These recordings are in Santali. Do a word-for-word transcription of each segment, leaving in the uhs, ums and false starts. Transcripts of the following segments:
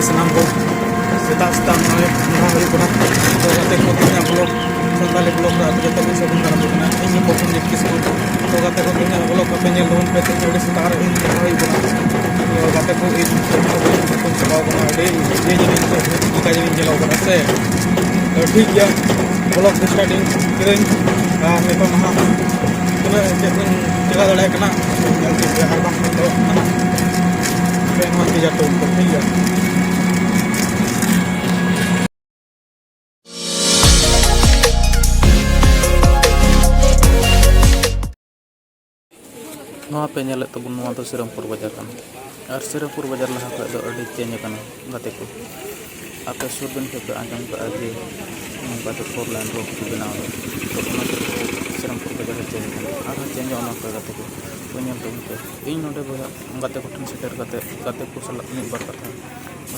ᱥᱟᱱᱟᱢ ᱠᱚ ᱥᱮᱛᱟᱜ ᱥᱮᱛᱟᱜ ᱱᱚᱜᱼᱚᱭ ᱢᱚᱦᱰᱟ ᱦᱩᱭᱩᱜ ᱠᱟᱱᱟ᱾ ᱛᱚ ᱜᱟᱛᱮ ᱠᱚ, ᱛᱮᱦᱮᱧᱟᱜ ᱵᱞᱚᱜ ᱥᱟᱱᱛᱟᱞᱤ ᱵᱞᱚᱜ ᱨᱮ ᱟᱯᱮ ᱡᱚᱛᱚ ᱠᱚ ᱥᱟᱹᱜᱩᱱ ᱫᱟᱨᱟᱢ ᱠᱚ ᱠᱟᱱᱟ᱾ ᱤᱧ ᱜᱮ ᱯᱨᱚᱥᱮᱱᱡᱤᱛ ᱠᱤᱥᱠᱩ᱾ ᱛᱚ ᱜᱟᱛᱮ ᱠᱚ, ᱛᱮᱦᱮᱧᱟᱜ ᱵᱞᱚᱜ ᱟᱯᱮ ᱧᱮᱞ ᱛᱟᱵᱚᱱ ᱯᱮ᱾ ᱛᱮᱦᱮᱧ ᱟᱹᱰᱤ ᱥᱮᱛᱟᱜ ᱨᱮ ᱤᱧ ᱢᱚᱦᱰᱟ ᱦᱩᱭᱩᱜ ᱠᱟᱱᱟ᱾ ᱛᱚ ᱜᱟᱛᱮ ᱠᱚ, ᱤᱧ ᱪᱟᱞᱟᱣ ᱠᱟᱱᱟ, ᱟᱹᱰᱤ ᱤᱭᱟᱹ ᱡᱤᱱᱤᱥ ᱪᱮᱫ ᱞᱮᱠᱟ ᱡᱤᱱᱤᱥ ᱧᱮᱞᱚᱜ ᱠᱟᱱᱟ ᱥᱮ᱾ ᱛᱚ ᱴᱷᱤᱠ ᱜᱮᱭᱟ, ᱵᱞᱚᱜ ᱥᱴᱟᱨᱴᱤᱝ ᱠᱤᱫᱟᱹᱧ᱾ ᱟᱨ ᱱᱤᱛᱚᱜ ᱱᱟᱦᱟᱜ ᱛᱤᱱᱟᱹᱜ ᱪᱮᱫ ᱠᱚᱧ ᱪᱮᱠᱟ ᱫᱟᱲᱮᱭᱟᱜ ᱠᱟᱱᱟ, ᱧᱮᱞ ᱴᱷᱤᱠ ᱜᱮᱭᱟ᱾ ᱟᱨ ᱵᱟᱝᱠᱷᱟᱱ ᱫᱚ ᱱᱟᱦᱟᱜ ᱯᱮ ᱱᱚᱣᱟ ᱛᱮᱡᱟ ᱴᱩ ᱴᱷᱤᱠ ᱜᱮᱭᱟ᱾ ᱱᱚᱣᱟ ᱯᱮ ᱧᱮᱞᱮᱫ ᱛᱟᱵᱚᱱ, ᱱᱚᱣᱟ ᱫᱚ ᱥᱤᱨᱟᱢᱯᱩᱨ ᱵᱟᱡᱟᱨ ᱠᱟᱱᱟ᱾ ᱟᱨ ᱥᱤᱨᱟᱢᱯᱩᱨ ᱵᱟᱡᱟᱨ ᱞᱟᱦᱟ ᱠᱷᱚᱱ ᱫᱚ ᱟᱹᱰᱤ ᱪᱮᱧᱡᱽ ᱟᱠᱟᱱᱟ ᱜᱟᱛᱮ ᱠᱚ᱾ ᱟᱯᱮ ᱥᱩᱨ ᱫᱤᱱ ᱠᱷᱚᱱ ᱯᱮ ᱟᱸᱡᱚᱢ ᱠᱟᱜᱼᱟ ᱡᱮ ᱱᱚᱝᱠᱟ ᱛᱮ ᱯᱷᱳᱨ ᱞᱟᱭᱤᱱ ᱨᱳᱰ ᱠᱚ ᱵᱮᱱᱟᱣ ᱮᱫᱟ᱾ ᱛᱚ ᱚᱱᱟ ᱠᱷᱟᱹᱛᱤᱨ ᱛᱮ ᱥᱤᱨᱟᱢᱯᱩᱨ ᱵᱟᱡᱟᱨ ᱦᱚᱸ ᱪᱮᱧᱡᱽ ᱟᱠᱟᱱᱟ᱾ ᱟᱨᱦᱚᱸ ᱪᱮᱧᱡᱚᱜᱼᱟ ᱱᱚᱣᱟ ᱠᱚ ᱜᱟᱛᱮ ᱠᱚ᱾ ᱛᱚ ᱧᱮᱞ ᱛᱟᱵᱚᱱ ᱯᱮ᱾ ᱤᱧ ᱱᱚᱰᱮ ᱵᱚᱭᱦᱟ ᱜᱟᱛᱮ ᱠᱚᱴᱷᱮᱱ ᱥᱮᱴᱮᱨ ᱠᱟᱛᱮ ᱜᱟᱛᱮ ᱠᱚ ᱥᱟᱞᱟᱜ ᱢᱤᱫ ᱵᱟᱨ ᱠᱟᱛᱷᱟ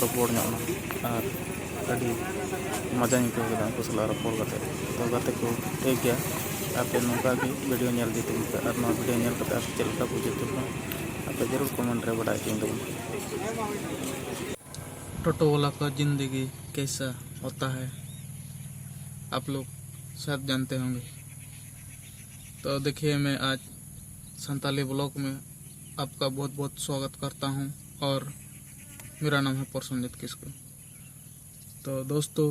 ᱨᱚᱯᱚᱲ ᱧᱚᱜ ᱮᱱᱟ᱾ ᱟᱨ ᱟᱹᱰᱤ ᱢᱚᱡᱟᱧ ᱟᱹᱭᱠᱟᱹᱣ ᱠᱮᱫᱟ ᱩᱱᱠᱩ ᱥᱟᱞᱟᱜ ᱨᱚᱯᱚᱲ ᱠᱟᱛᱮ᱾ ᱛᱚ ᱜᱟᱛᱮ ᱠᱚ, ᱴᱷᱤᱠ ᱜᱮᱭᱟ, ᱟᱯᱮ ᱱᱚᱝᱠᱟ ᱜᱮ ᱵᱷᱤᱰᱤᱭᱳ ᱧᱮᱞ ᱤᱫᱤ ᱛᱟᱵᱚᱱ ᱯᱮ᱾ ᱟᱨ ᱱᱚᱣᱟ ᱵᱷᱤᱰᱤᱭᱳ ᱧᱮᱞ ᱠᱟᱛᱮ ᱟᱯᱮ ᱪᱮᱫ ᱞᱮᱠᱟ ᱵᱩᱡᱷᱟᱹᱣ ᱠᱮᱫᱟ, ᱟᱯᱮ ᱡᱟᱹᱨᱩᱲ ᱠᱚᱢᱮᱱᱴ ᱨᱮ ᱵᱟᱰᱟᱭ ᱦᱚᱪᱚᱧ ᱛᱟᱵᱚᱱ ᱯᱮ᱾ टोटो वाला का ज़िंदगी कैसा होता है, आप लोग शायद जानते होंगे। तो देखिए, मैं आज संताली ब्लॉग में आपका बहुत बहुत स्वागत करता हूँ और मेरा नाम है प्रसन्नजीत किस्कू। तो दोस्तों,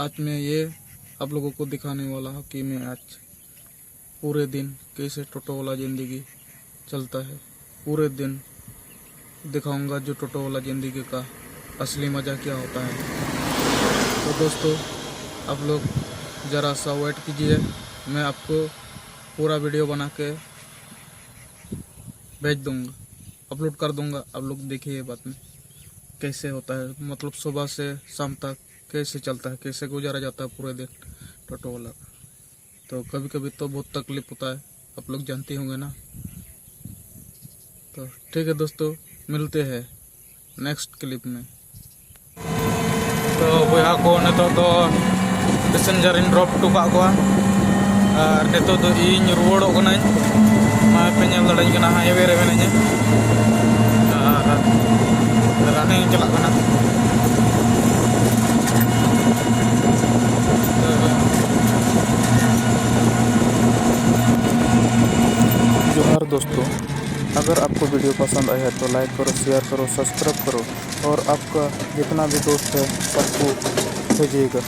आज मैं ये आप लोगों को दिखाने वाला हूँ कि मैं आज पूरे दिन कैसे टोटो वाला ज़िंदगी चलता है। पूरे दिन दिखाऊंगा जो टोटो वाला ज़िंदगी का असली मज़ा क्या होता है। तो दोस्तों, आप लोग ज़रा सा वेट कीजिए, मैं आपको पूरा वीडियो बना के भेज दूंगा, अपलोड कर दूंगा। आप लोग देखिए बाद में कैसे होता है, मतलब सुबह से शाम तक कैसे चलता है, कैसे गुजारा जाता है पूरे दिन टोटो वाला। तो कभी कभी तो बहुत तकलीफ होता है, आप लोग जानते होंगे ना। तो ठीक है दोस्तों, मिलते हैं नेक्स्ट क्लिप में। ᱛᱚ ᱵᱚᱭᱦᱟ ᱠᱚ, ᱱᱤᱛᱚᱜ ᱫᱚ ᱯᱮᱥᱮᱧᱡᱟᱨ ᱤᱧ ᱰᱨᱚᱯ ᱦᱚᱴᱚ ᱠᱟᱜ ᱠᱚᱣᱟ᱾ ᱟᱨ ᱱᱤᱛᱚᱜ ᱫᱚ ᱤᱧ ᱨᱩᱣᱟᱹᱲᱚᱜ ᱠᱟᱹᱱᱟᱹᱧ᱾ ᱱᱚᱜᱼᱚᱭ ᱯᱮ ᱧᱮᱞ ᱫᱟᱲᱮᱧ ᱠᱟᱱᱟ, ᱦᱟᱭᱣᱮ ᱨᱮ ᱢᱮᱱᱟᱹᱧᱟ᱾ ᱟᱨ ᱨᱟᱱᱤᱝ ᱪᱟᱞᱟᱜ ᱠᱟᱱᱟ᱾ दोस्तों, अगर आपको वीडियो पसंद आया है तो लाइक करो, शेयर करो, सब्सक्राइब करो और आपका जितना भी दोस्त है सबको भेजिएगा।